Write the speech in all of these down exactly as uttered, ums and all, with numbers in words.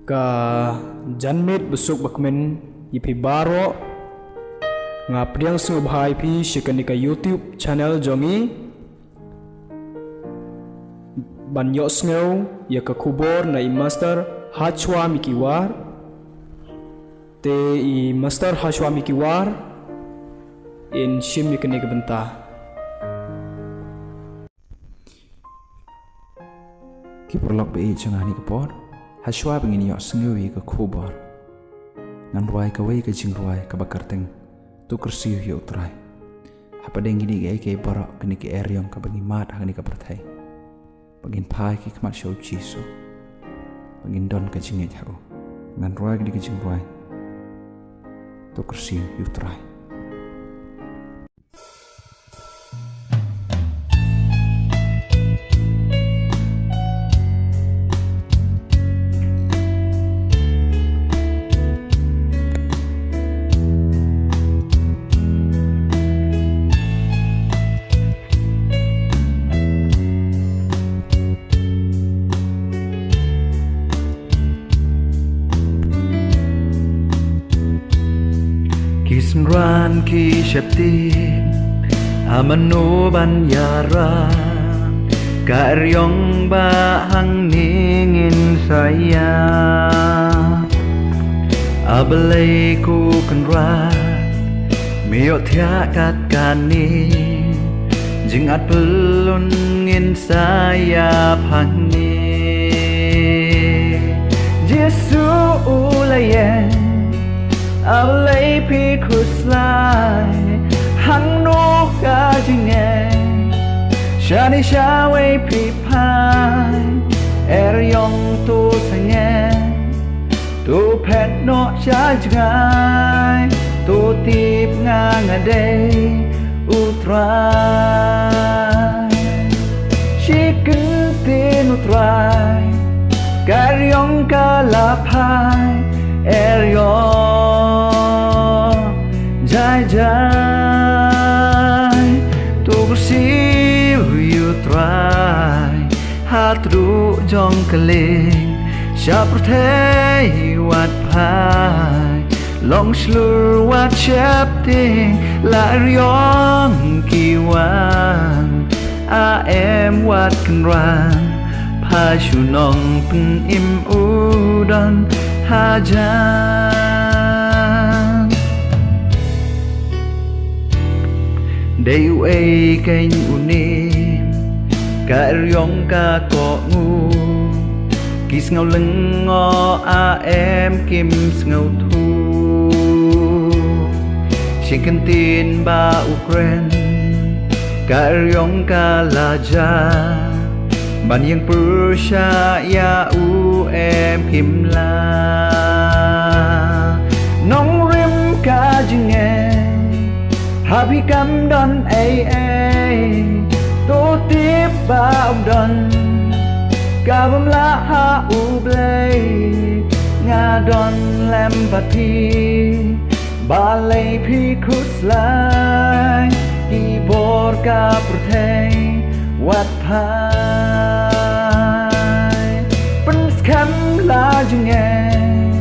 Ka janmiet basuk bakmen ïa phi baroh. Nga pdiang sngewbha ïa phi sha kane ka YouTube channel jong ngi, ban ïohsngew ïa ka khubor na i Master Hashwa Mikiwar. Te i Master Hashwa Mikiwar in shim ïa kane ka bynta. Ki paralok ba ïeit jong nga ha kane ka por, hashwa ba ngin ïohsngew ïa ka khubor, ngan rwai kawei ka jingrwai kaba kyrteng To Kyrsiew ïa U Trai. Hapdeng kine kiei kiei baroh, kane ka eriong kaba ngi mad ha kane ka pyrthei, ba ngin phai ki khmat sha U Jisu, ba ngin don ka jingngeit ha u, ngan rwai kane ka jingrwai To Kyrsiew ïa U Trai. Ki synran ki sheptieng, ha mano ban ïarap, ka eriong ba hangne ngin sa ïap. A Blei ko Kynrad, me ïohthiah kat kane, jingïap pyllun ngin sa ïap hangne. Jisu u la ïeng, A Blei phi khuslai, hangno ka jingeh, shane shawei phi phai, eriong to sangeh, to phet noh sha jngai, to tip nga nga dei U Trai. Shi kyntien U Trai, ka eriong ka la phai, eriong jai jai. To kyrsiew ïa U Trai, ha tdruh jong ka lieng, sha pyrthei wat phai, long shlur wat sheptieng, la eriong ki wan, a em wat kynran, pha shu nongpynim u don hajan. Dei uei keiñ une, ka eriong ka kohnguh, ki sngew lyngngoh, a em kim sngewthuh. Shi kyntien ba u kren, ka eriong ka la jah, ban ïeng pyrshah ïa u em kim lah. Nongrim ka jingeh, ha phi kam don ei ei, to tip ba ym don ka bym lah ha U Blei. Nga don lem bad phi, balei phi khuslai, ki bor ka pyrthei wat phai. Pynskhem la jingeh,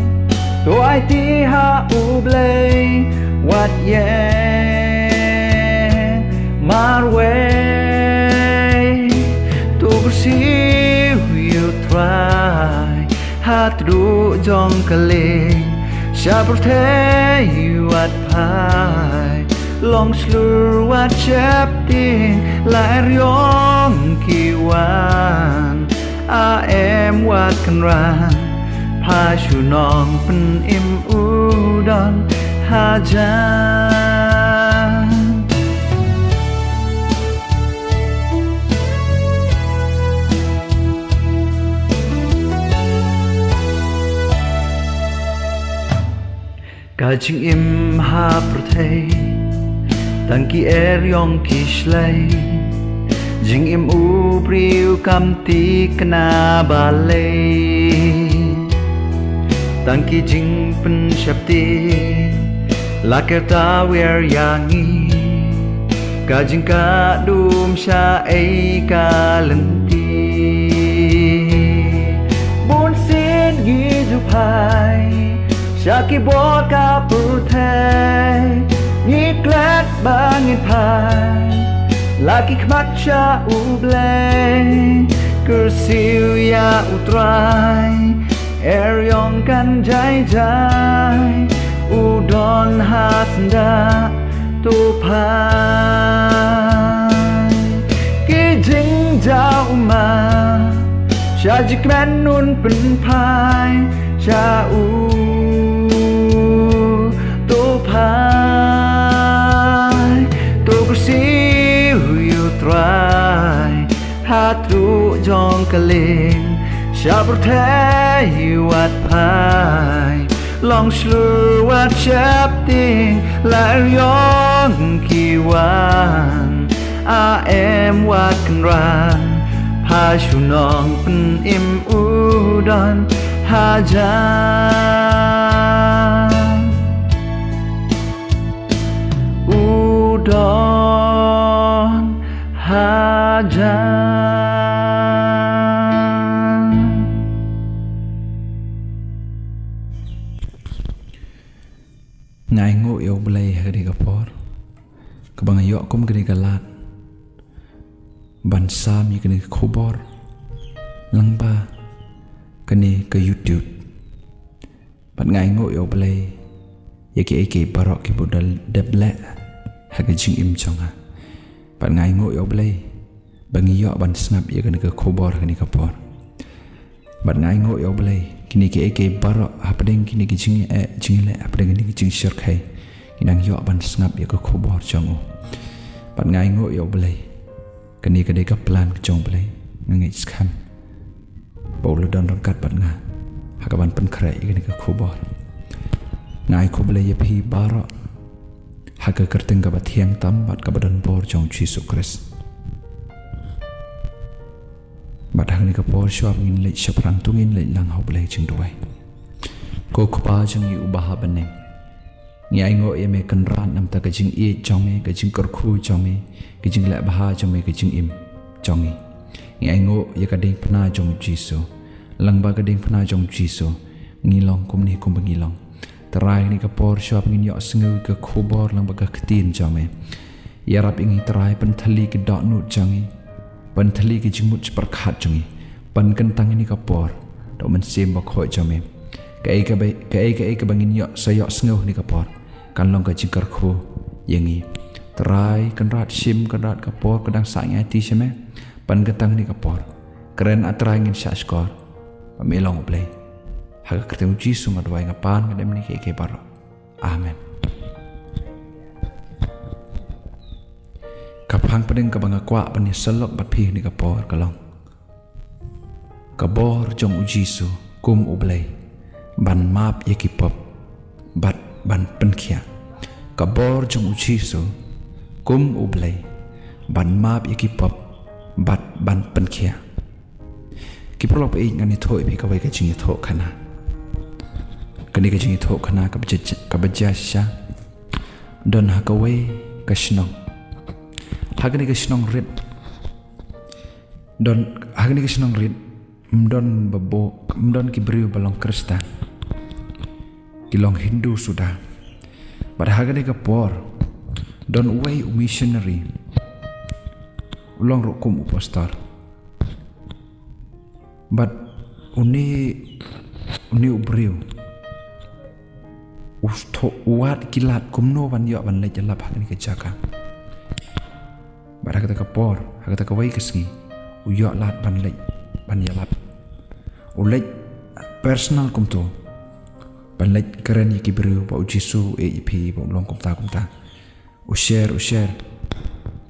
to aiti ha U Blei, wat ïeng marwei. To kyrsiew ïa U Trai, ha tdruh jong ka lieng, sha pyrthei wat phai, long shlur wat sheptieng, la eriong ki wan, a em wat kynran, pha shu nongpynim u don hajan. Ka jingim ha pyrthei, tang ki eriong ki shlei, jingim u briew kam thikna balei. Tang ki jingpynsheptieng, la ker tawiar ïa ngi, ka jingkah dum sha ei ka lynti. Bun sien ngi ju phai, Sha ki bor ka pyrthei ngi klet ba ngin phai, la ki khmat sha U Blei, kyrsiew ïa U Trai, er ïong kan jai jai, u don ha syndah, to phai. Ki jingjaw ma sha jingkmen un pynphai sha u, to phai, to kyrsiew ïa U Trai, ha truh jong ka lieng, sha pyrthei wat phai, long shlur wat sheptieng, la er ïong ki wan, a em wat kynran, pha shu nongpynim u don hajan. U don hajan. Nga ainguh ïa U Blei ha kane ka por kaba nga ïoh kum kane ka lad ban sam ïa kane ka khubor lyngba kane ka YouTube. Bad nga ainguh ïa U Blei ïa kiei kiei baroh kiba u dep leh ha ka jingim jong nga. Bad nga ainguh ïa U Blei ba ngi ïoh ban sngap ïa kane ka khubor ha kane ka por. Bad nga ainguh ïa U Blei, kine kiei kiei baroh hapdeng kine ki jingeh, jingeh leh, hapdeng kine ki jingshyrkhei, ngi dang ïoh ban sngap ïa ka khubor jong u. Bad nga ainguh ïa U Blei, kane ka dei ka plan ka jong U Blei. Nga ngeit skhem ba u la don ryngkat bad nga ha kaban pynkhreh ïa kane ka khubor. Nga ai khublei ïa phi baroh ha ka kyrteng kaba thiang tam bad kaba don bor jong U Jisu Khrist. Bad ha kane ka por shuwa ba ngin leit shaphrang, to ngin leit lang ha U Blei jingduwai. Ko Kpa jong ngi uba ha bneng, ngi ainguh ïa me Kynrad namar ka jingïeit jong me, ka jingkyrkhu jong me, ka jingleh bha jong me, ka jingim jong ngi. Ngi ainguh ïa ka diengphna jong U Jisu. Lyngba ka diengphna jong U Jisu ngi long kumne kumba ngi long. Trai, ha kane ka por shuwa ba ngin ïohsngew ïa ka khubor lyngba ka ktien jong me, ïarap ïa ngi Trai, pynthylli ki dohnud jong ngi, pynthylli ki jingmut jingpyrkhat jong ngi. Pynkyntang ïa kane ka por da U Mynsiem Bakhuid jong me. Kaei kaei, kaei kaei kaba ngin ïoh, sa ïohsngew ha kane ka por, kan long ka jingkyrkhu ïa ngi. Trai Kynrad, shim Kynrad ka por ka dang sah ïa ngi ha kti sha me. Pynkyntang ïa kane ka por. Kren, A Trai, ngin shahshkor ba me long U Blei. Ha ka kyrteng U Jisu nga duwai, nga pan, nga dem ïa kine kiei kiei baroh. Amen. Ka phang pdeng kaba nga kwah ban ïasyllok bad phi ha kane ka por ka long: Ka bor jong U Jisu kum U Blei ban map ïa ki pop bad ban pynkhiah. Ka bor jong U Jisu kum U Blei ban map ïa ki pop bad ban pynkhiah. Ki paralok, ngan ïathuh ïa phi kawei ka jingïathuhkhana. Kane ka jingïathuhkhana kaba jia, kaba jia shisha, don ha kawei ka shnong. Ha kane ka shnong rit, don, ha kane ka shnong rit, ym don ba bun, ym don ki briew ba long Khristan. Ki long Hindu suda. Bad ha kane ka por don uwei u missionary, u long ruh kum u pastor. Bad une, une u briew u stho-, u wad ki lad kumno ban ïoh ban leit ïalap ha kane ka jaka. Bad ha kata ka por, ha kata kawei ka sngi, u ïoh lad ban leit ban ïalap. U leit personal kumto, ban leit kren ïa ki briew ba U Jisu u ïeit ïa phi, ba u long kumta kumta. U share, u share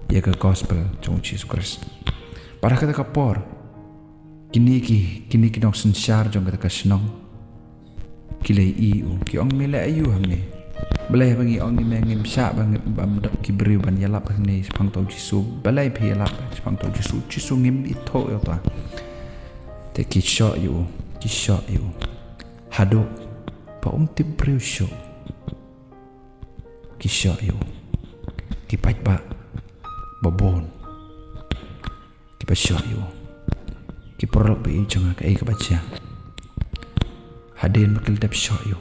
ïa ka gospel jong U Jisu Khrist. Bad ha kata ka por, kine ki, kine ki nongsynshar jong kata ka shnong ki la ïohi ïa u, ki ong: Me leh aïu hangne? Balei haba ngi ong ïa me ngim shah ba ngim, bym don ki briew ban ïalap hangne shaphang uta U Jisu? Balei phi ïalap shaphang uta U Jisu? U Jisu ngim ithuh ïa uta. Te ki shoh ïa u, ki shoh ïa u, haduh ba um tip briew shuh. Ki shoh ïa u. Ki paidbah ba bun kiba shoh ïa u. Ki paralok ba ïeit jong nga, kaei kaba jia? Hadien ba ki la dep shoh ïa u,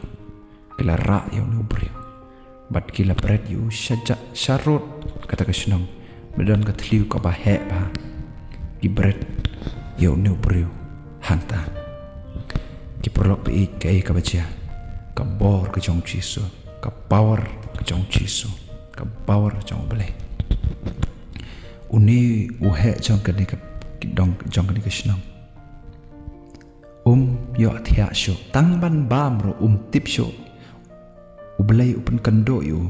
la rah ïa une u briew. Bad ki la bret ïa u sha ja-, sha rud kata ka shnong. Ba don ka thliew kaba heh bha. Ki bret ïa une u briew hangta. Ki paralok ba ïeit, kaei kaba jia? Ka bor ka jong u Jisu, ka power ka jong u Jisu, ka power ka jong u Blei. Une u heh jong kane ka, ki dong jong kane ka shnong. Um ïohthiah shuh, tang ban bam ruh um tip shuh. U Blei u pynkynduh ïa u.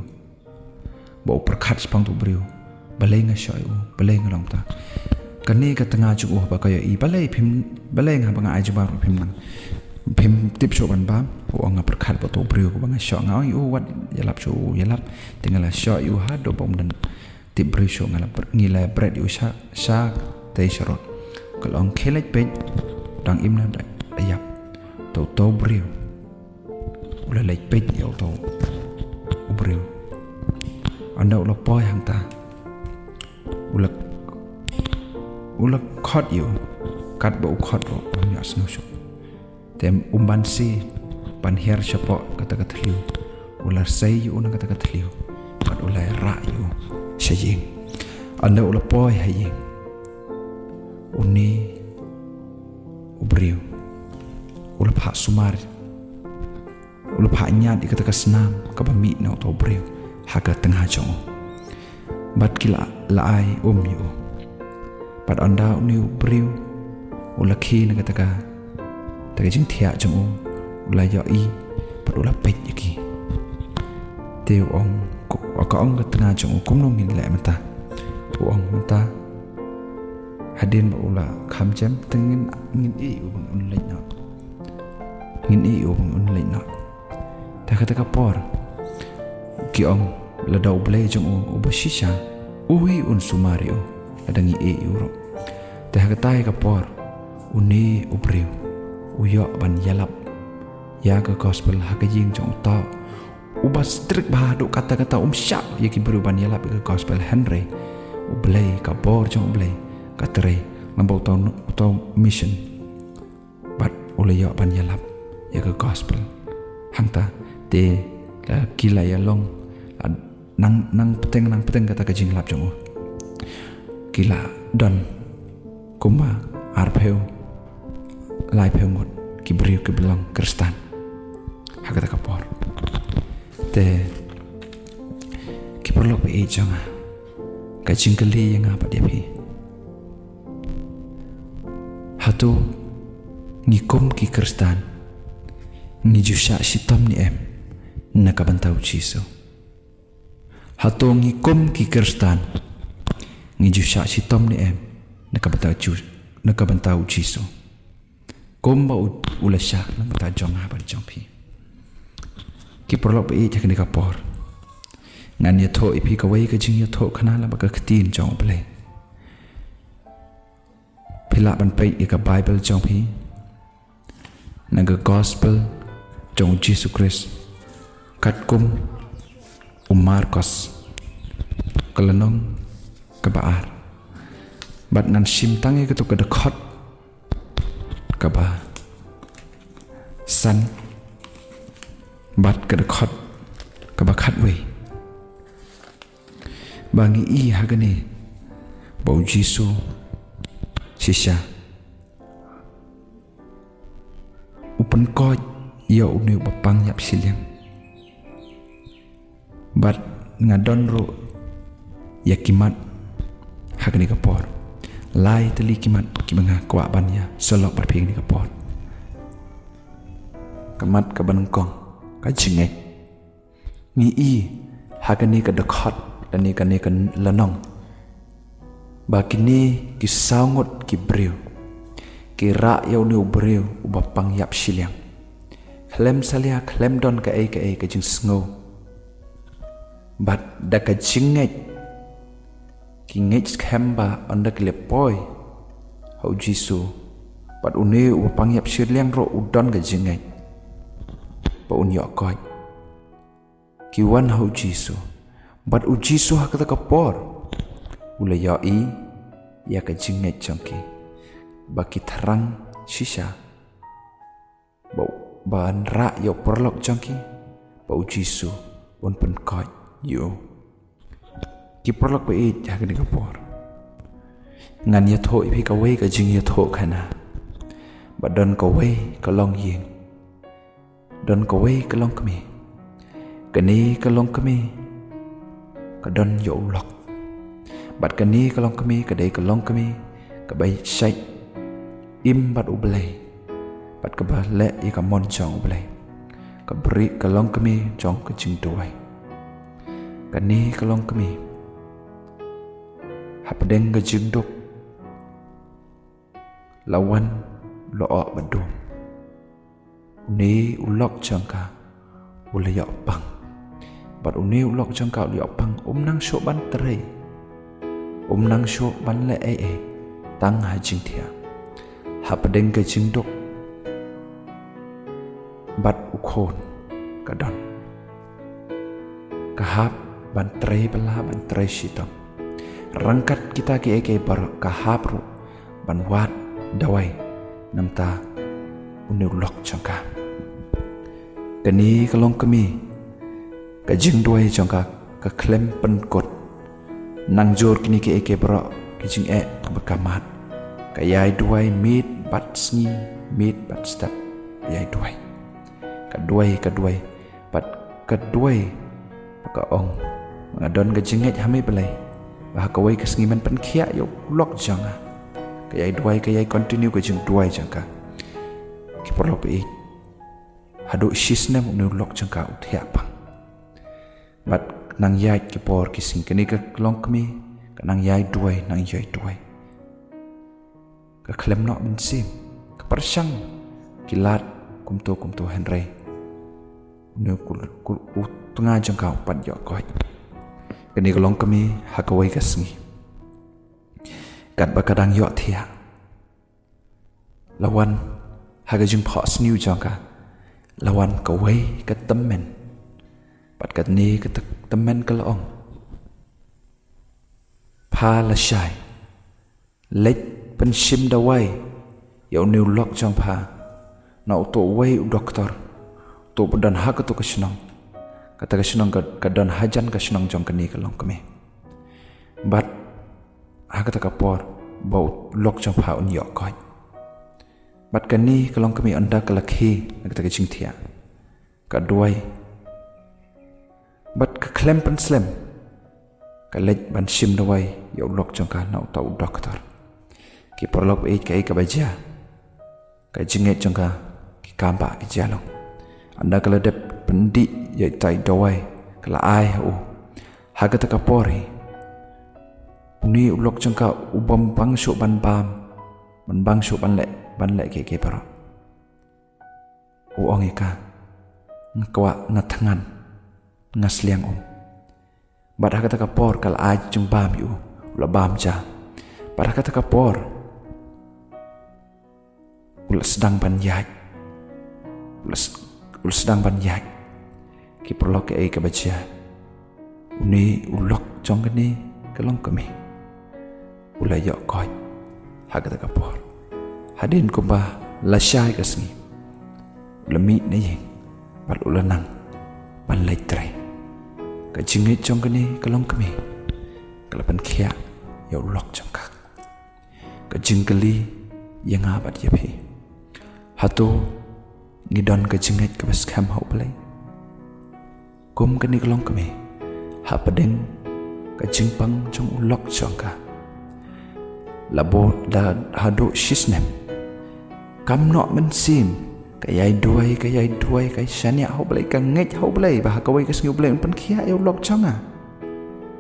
Ba u pyrkhat shaphang uto u briew. Balei nga shoh ïa u, balei nga long kumta. Kane ka tnga jong u ba ka ïohi, balei phim, balei nga ba nga ai jubab ruh phim nang. Phim tip shuh ban bam, u ong nga pyrkhat ba uto u briew ba nga shoh, nga ong ïa u wat ïalap shuh, u ïalap. Te nga la shoh ïa u haduh ba um dang tip briew shuh, nga la br-, ngi la bret ïa u sha, sha tei sha rud. Ka la ong khie leit peit, dang im ne da ïap. Te uto u briew u la leit peit ïa uto u briew. Ynda u la poi hangta, u la, u la khot ïa u, katba u khot ruh um ïohsngew shuh. Te um banse ban hiar shapoh kata ka thliew. U la sei ïa u na kata ka thliew bad u la rah ïa u sha ïing. Ynda u la poi ha ïing, une u briew u la phah sumar, u la phah ñiad ïa kata ka snam kaba mih na uto u briew ha ka tnga jong u. Bad ki la, la ai um ïa u. Bad ynda une u briew u la khie na kata ka, kata ka jingthiah jong u, u la ïohi bad u la peit ïa ki. Te u ong, ka ong ka tnga jong u, kumno ngin leh mynta? U ong mynta, hadien ba u la kham jem, te ngin, ngin ïeh ïa u ban un leit noh. Ngin ïeh ïa u ban un leit noh. Te ha kata ka por ki ong, lada u Blei jong u uba shisha, u hi un sumar ïa u lada ngi ïeh ïa u ruh. Te ha kata ka por une u briew u ïoh ban ïalap ïa ka gospel ha ka ïing jong uta uba strict bha, haduh katta katta um shah ïa ki briew ban ïalap ïa ka gospel, hynrei u Blei, ka bor jong u Blei ka trei lyngba uta u, uta u mission. Bad u la ïoh ban ïalap ïa ka gospel. Hangta te la ki la ïalong, la nang, nang bteng, nang bteng kata ka jingïalap jong u. Ki la don kumba arphew, laiphew ngut ki briew kiba long Khristan ha kata ka por. Te ki paralok ba ïeit jong nga, ka jingkylli ïa nga bad ïa phi, hato ngi kum ki Khristan ngi ju shah shitom ne em na ka bynta u Jisu? Hato ngi kum ki Khristan ngi ju shah shitom ne em na ka bynta u Ji-, na ka bynta u Jisu? Kumba u, u la shah na ka bynta jong nga bad jong phi. Ki paralok ba ïeit, ha kane ka por ngan ïathuh ïa phi kawei ka jingïathuh khnang ba ka ktien jong u Blei. Phi lah ban peit ïa ka Bible jong phi na ka gospel jong u Jisu Khrist katkum u Markos, ka lynnong kaba ar. Bad ngan shim tang ïa kato ka dkhot kaba san bad ka dkhot kaba khatwei. Ba ngi ïohi ha kane ba u Jisu shisha u pynkoit ïa une uba pang ïap shiliang. Bad nga don ruh ïa ki mat ha kane ka por. Lai tylli ki mat kiba nga kwah ban ïa sylloh bad phi ha kane ka por. Ka mat kaba nyngkong, ka jingngeit. Ngi ïohi ha kane ka dkhot, kane, kane ka lynnong, ba kine ki saw ngut ki briew ki rah ïa une u briew uba pang ïap shiliang. Khlem salia, khlem don kaei kaei ka jingsngew. Bad da ka jingngeit, ki ngeit skhem ba ynda ki la poi ha u Jisu, bad une uba pang ïap shiliang ruh u don ka jingngeit ba un ïoh koit. Ki wan ha u Jisu. Bad u Jisu ha kata ka por u la ïohi ïa ka jingngeit jong ki, ba ki thrang shisha ba, ban rah ïa u paralok jong ki, ba u Jisu un pynkoit ïa u. Ki paralok ba ïeit ha kane ka por, ngan ïathuh ïa phi kawei ka jingïathuh khana, ba don kawei ka longïing, don kawei ka longkmie. Kane ka longkmie ka don ïa u lok, bad kane ka longkmie ka dei ka longkmie kaba shait im bad U Blei, bad kaba leh ïa ka mon jong U Blei. Ka bri ka longkmie jong ka jingduwai. Kane ka longkmie, hapdeng ka jingduk, la wan la ong ba dum. Une u lok jong ka u la ïoh pang. Bad une u lok jong ka u la ïoh pang, um nang shuh ban trei, um nang shuh ban leh ei ei, tang ha jingthiah. Hapdeng ka jingduk bad u khun ka don. Ka hap ban trei bylla, ban trei shitom. Ryngkat kita kiei kiei baroh ka hap ruh ban wad dawai namar une u lok jong ka. Kane ka longkmie, ka jingduwai jong ka ka khlem pynkut. Nang jur kine kiei kiei baroh, ki jingeh kaba ka mad, ka ïai duwai miet bad sngi, miet bad step, ka ïai duwai. Ka duwai, ka duwai, bad ka duwai, bad ka ong, nga don ka jingngeit ha me Blei ba ha kawei ka sngi men pynkhiah ïa u lok jong nga. Ka ïai duwai, ka ïai continue ka jingduwai jong ka. Ki paralok ba ïeit, haduh shisnem une u lok jong ka u thiah pang. Bad nang ïaid ki por ki sngi, kane ka longkmie ka nang ïai duwai, nang ïai duwai. Ka khlem noh mynsiem, ka pyrshang ki lad kumto kumto, hynrei une u, u, u tnga jong ka u pat ïoh koit. Kane ka longkmie ha kawei ka sngi, katba ka dang ïoh thiah, la wan ha ka jingphohsniew jong ka, la wan kawei ka tymmen. Bad kane ka tymmen ka la ong, pha lashai, leit pynshim dawai ïa une u lok jong pha na uto uwei u doktor, uto ba don ha kato ka shnong. Kata ka shnong ka, ka don hajan ka shnong jong kane ka longkmie. Bad ha kata ka por ba u lok jong pha un ïoh koit. Bad kane ka longkmie, ynda ka la khie na kata ka jingthiah, ka duwai. Bad ka khlem pynslem, ka leit ban shim dawai ïa u lok jong ka na uta u doktor. Ki paralok ba ïeit, kaei kaba jia? Ka jingngeit jong ka, ki kam ba ki jia long. Ynda ka la dep pyndih ïa ita i dawai, ka la ai ha u. Ha kata ka por hi, une u lok jong ka u bym bang shuh ban bam, bym bang shuh ban leh, ban leh kiei kiei baroh. U ong ïa ka, nga kwah, nga thngan, nga sliang um. Bad ha kata ka por ka la ai jingbam ïa u, u la bam ja. Bad ha kata ka por u la sdang ban ïaid. U la s-, u la sdang ban ïaid. Ki paralok, kaei kaba jia? Une u lok jong kane ka longkmie u la ïoh koit ha kata ka por. Hadien kumba lashai ka sngi, u la mih na ïing bad u la nang ban leit trei. Ka jingngeit jong kane ka longkmie ka la pynkhiah ïa u lok jong ka. Ka jingkylli ïa nga bad ïa phi, hato ngi don ka jingngeit kaba skhem ha U Blei? Kum kane ka longkmie, hapdeng ka jingpang jong u lok jong ka, la bud, la haduh shisnem, kam noh mynsiem, ka ïai duwai, ka ïai duwai, ka shaniah ha U Blei, ka ngeit ha U Blei ba ha kawei ka sngi U Blei un pynkhiah ïa u lok jong nga.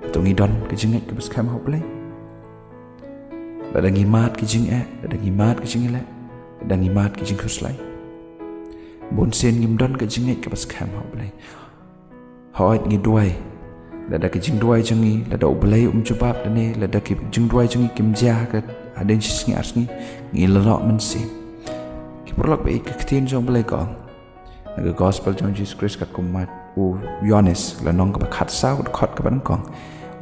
Hato ngi don ka jingngeit kaba skhem ha U Blei? Lada ngi mad ki jingeh, lada ngi mad ki jingeh, lada ngi mad ki jingkhuslai, bun sien ngim don ka jingngeit kaba skhem ha U Blei. Hooid, ngi duwai, lada ki jingduwai jong ngi, lada U Blei um jubab lane lada ki jingduwai jong ngi kim jia ha ka, hadien shi sngi ar sngi, ngi la noh mynsiem. Ki paralok ba ïeit, ka ktien jong U Blei ka ong na ka gospel jong Jisu Khrist katkum u Ïoannis, lynnong kaba khatsaw, dkhot kaba nyngkong,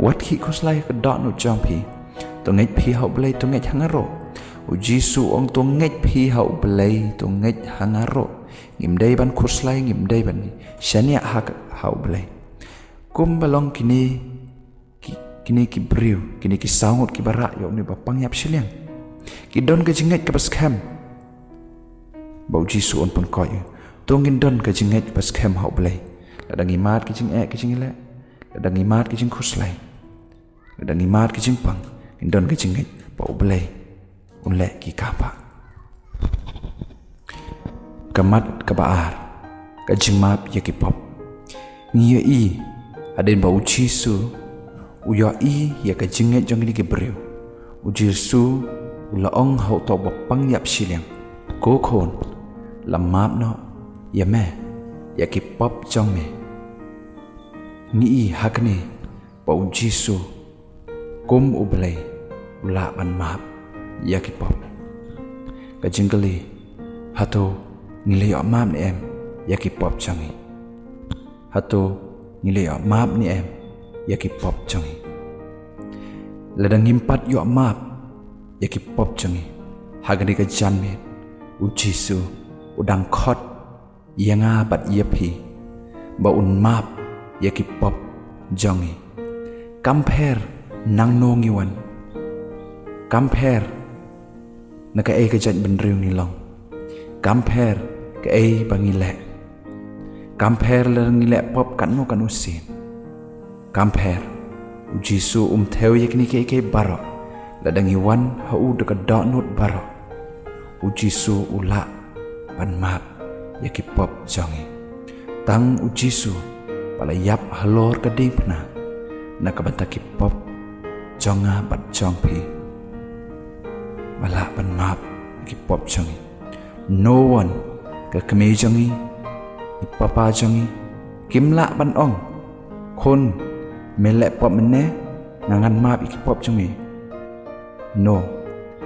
wat khih khuslai ha ka dohnud jong phi. To ngeit phi ha U Blei, to ngeit ha nga ruh. U Jisu u ong, to ngeit phi ha U Blei, to ngeit ha nga ruh. Ngim dei ban khuslai, ngim dei ban shaniah ha, ha U Blei. Kumba long kine ki, kine ki briew, kine ki saw ngut kiba rah ïa une u bapang ïap shiliang, ki don ka jingngeit kaba skhem ba U Jisu un pynkoit. To ngin don ka jingngeit ba skhem ha U Blei. Lada ngi mad ki jingeh ki jingeh, lada ngi mad ki jingkhuslai, lada ngi mad ki jingpang, ngin don ka jingngeit ba U Blei un leh ki kaba. Ka mat kaba ar, ka jingmap ïa ki pop. Ngi ïohi hadien ba U Jisu u ïohi ïa ka jingngeit jong kine ki briew, U Jisu u la ong ha uto u bapang ïap shiliang, ko khun, la map noh ïa me ïa ki pop jong me. Ngi i ha kane ba U Jisu kum U Blei u lah ban map ïa ki pop. Ka jingkylli, hato ngi la ïoh map ne em ïa ki pop jong ngi? Hato ngi la ïoh map ne em ïa ki pop jong ngi? Lada ngim pat ïoh map ïa ki pop jong ngi, ha kane ka janmiet U Jisu u dang khot ïa nga bad ïa phi ba un map ïa ki pop jong ngi. Kam pher nangno ngi wan, kam pher na kaei ka jaitbynriew ngi long, kam pher kaei ba ngi leh, kam pher lada ngi leh pop katno katno sien. Kam pher, U Jisu um thew ïa kine kiei kiei baroh. Lada ngi wan ha u da ka dohnud baroh, U Jisu u lah ban map ïa ki pop jong ngi. Tang U Jisu ba la ïap halor ka diengphna na ka bynta ki pop jong nga bad jong phi, ba lah ban map ïa ki pop jong ngi. No one, ka kmie jong ngi, i papa jong ngi, kim lah ban ong, khun, me leh pop mynne, nga ngan map ïa ki pop jong me. No,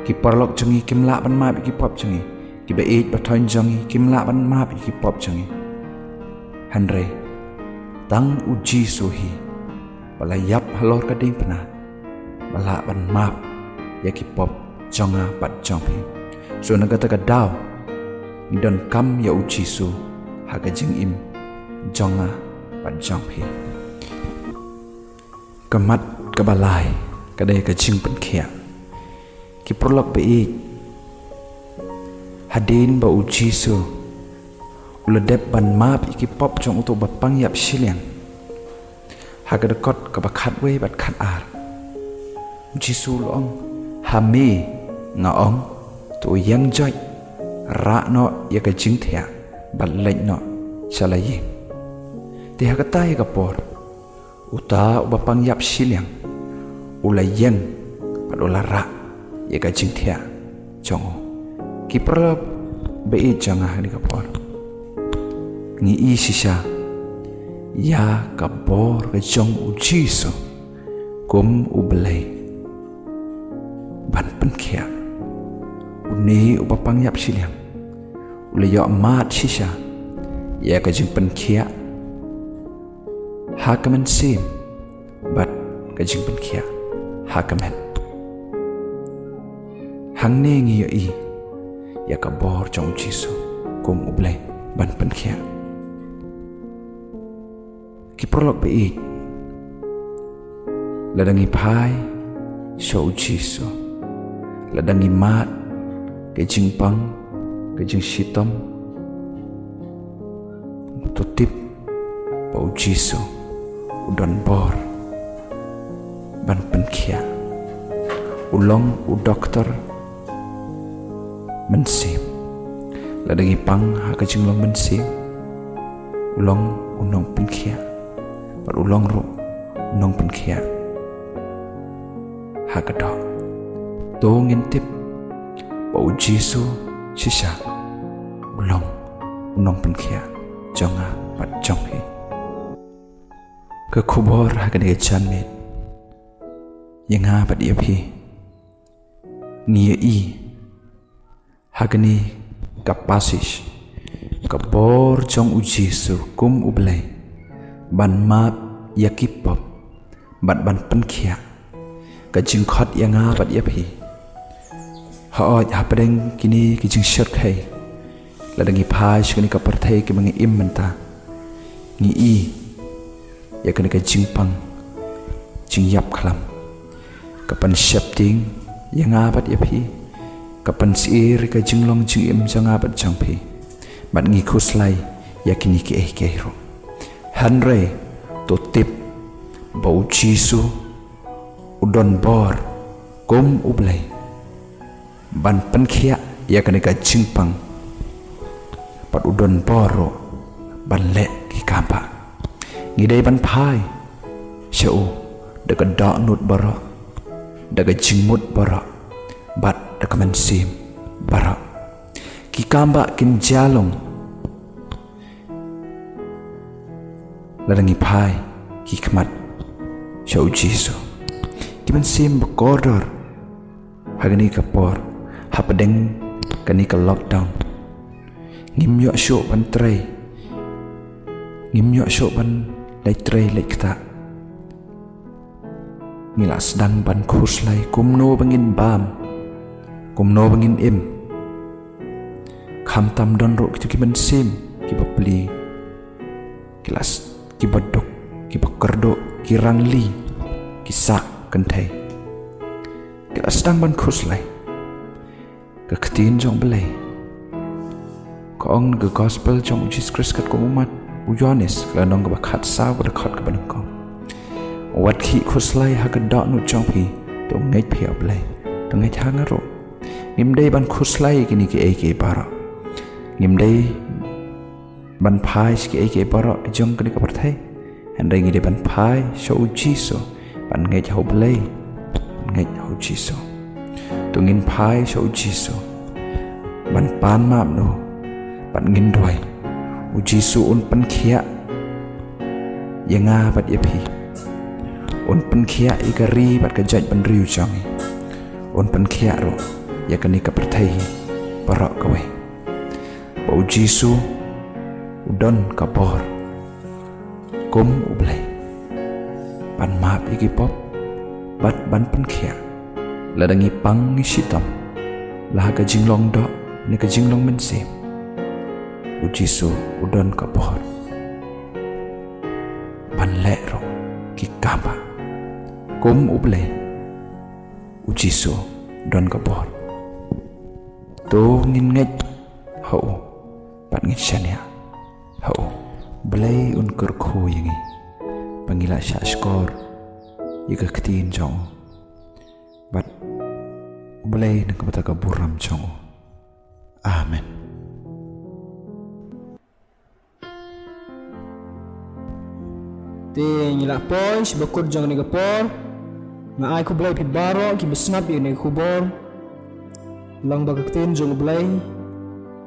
ki paralok jong ngi kim lah ban map ïa ki pop jong ngi. Ki ba ïeit ba thoiñ jong ngi kim lah ban map ïa ki pop jong ngi. Hynrei tang U Jisu hi ba la ïap halor ka diengphna ba lah ban map ïa ki pop jong nga bad jong phi. So na kata ka daw, ngi donkam ïa U Jisu ha ka jingim jong nga bad jong phi. Ka mat kaba lai ka dei ka jingpynkhiah. Ki paralok ba ïeit, hadien ba U Jisu u la dep ban map ïa ki pop jong uto u bapang ïap shiliang, ha ka dkhot kaba khatwei bad khatar, U Jisu u la ong, ha me nga ong, to ïeng joit, rah noh ïa ka jingthiah bad leit noh sha la ïing. Te ha kata ïa ka por, uta u bapang ïap shiliang u la ïeng bad u la rah ïa ka jingthiah jong u. Ki paralok ba ïeit jong nga ha kane ka por, ngi i shisha ïa ka bor ka jong U Jisu kum U Blei ban pynkhiah. Une u bapang ïap shiliang u la ïoh mad shisha ïa ka jingpynkhiah ha ka mynsiem bad ka jingpynkhiah ha ka met. Hangne ngi ïohi ïa ka bor jong U Jisu kum U Blei ban pynkhiah. Ki paralok ba ïeit, lada ngi phai sha U Jisu, lada ngi mad ka jingpang, ka jingshitom, to tip ba U Jisu u don bor ban pynkhiah. U long u doktor mynsiem. Lada ngi pang ha ka jinglong mynsiem, u long u nongpynkhiah, bad u long ruh u nongpynkhiah ha ka doh. To ngin tip ba U Jisu shisha u long u nongpynkhiah jong nga bad jong phi. Ka khubor ha kane ka janmiet ïa nga bad ïa phi, ngi ïohi ha kane ka passage ka bor jong U Jisu kum U Blei ban map ïa ki pop bad ban pynkhiah. Ka jingkhot ïa nga bad ïa phi Hooid, hapdeng kine ki jingshyrkhei, lada ngi phai sha kane ka pyrthei kaba ngi im mynta, ngi i ïa kane ka jingpang jingïap khlam, ka pynsheptieng ïa nga bad ïa phi, ka pynsyier ïa ka jinglong jingim jong nga bad jong phi, bad ngi khuslai ïa kine kiei kiei ruh. Hynrei to tip ba U Jisu u don bor kum U Blei ban pynkhiah ïa kane ka jingpang, bad u don bor ruh ban leh ki kambah. Ngi dei ban phai sha u da ka dohnud baroh, da ka jingmut baroh, bad da ka mynsiem baroh. Ki kambah kin jia long lada ngi phai ki khmat sha U Jisu. Ki mynsiem ba kordor ha kane ka por, hapdeng kane ka lockdown, ngim ïoh shuh ban trei, ngim ïoh shuh ban leit trei leit ktah. Ngi la sdang ban khuslai kumno ba ngin bam, kumno ba ngin im. Khamtam don ruh kito ki mynsiem kiba pli, ki la s-, kiba duk, kiba kyrduh, ki rangli, ki sah kynthei. Ki la sdang ban khuslai. Ka ktien jong U Blei ka ong, ka gospel jong U Jisu Khrist katkum u mat u Ïoannis, ka lynnong kaba khatsaw, ka dkhot kaba nyngkong: Wat khih khuslai ha ka dohnud jong phi, to ngeit phi ha U Blei, to ngeit ha nga ruh. Ngim dei ban khuslai kine kiei kiei baroh. Ngim dei ban phai sha kiei kiei baroh ki jong kane ka pyrthei. Hynrei ngi dei ban phai sha U Jisu, ban ngeit ha U Blei, ban ngeit ha U Jisu. To ngin phai sha U Jisu ban pan map noh, bad ngin duwai, U Jisu un pynkhiah ïa nga bad ïa phi. Un pynkhiah ïa ka ri bad ka jaitbynriew jong ngi. Un pynkhiah ruh ïa kane ka pyrthei baroh kawei. Ba U Jisu u don ka bor kum U Blei ban map ïa ki pop bad ban pynkhiah. Lada ngi pang ngi shitom la ha ka jinglong doh ne ka jinglong mynsiem, U Jisu u don ka bor ban leh ruh ki kambah kum U Blei. U Jisu u don ka bor. To ngin ngeit ha u bad ngin shaniah ha u. Blei un kyrkhu ïa ngi ba ngi la shah shkor ïa ka ktien jong u, bad Blei na ka bynta ka burom jong u. Amen. Te ngi la poi sha ba kut jong kane ka por. Nga ai khublei phi baroh kiba sngap ïa kane ka khubor lyngba ka ktien jong U Blei.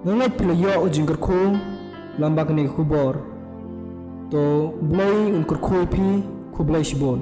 Nga ngeit phi la ïoh ka jingkyrkhu lyngba kane ka khubor. To U Blei un kyrkhu ïa phi. Khublei shibun.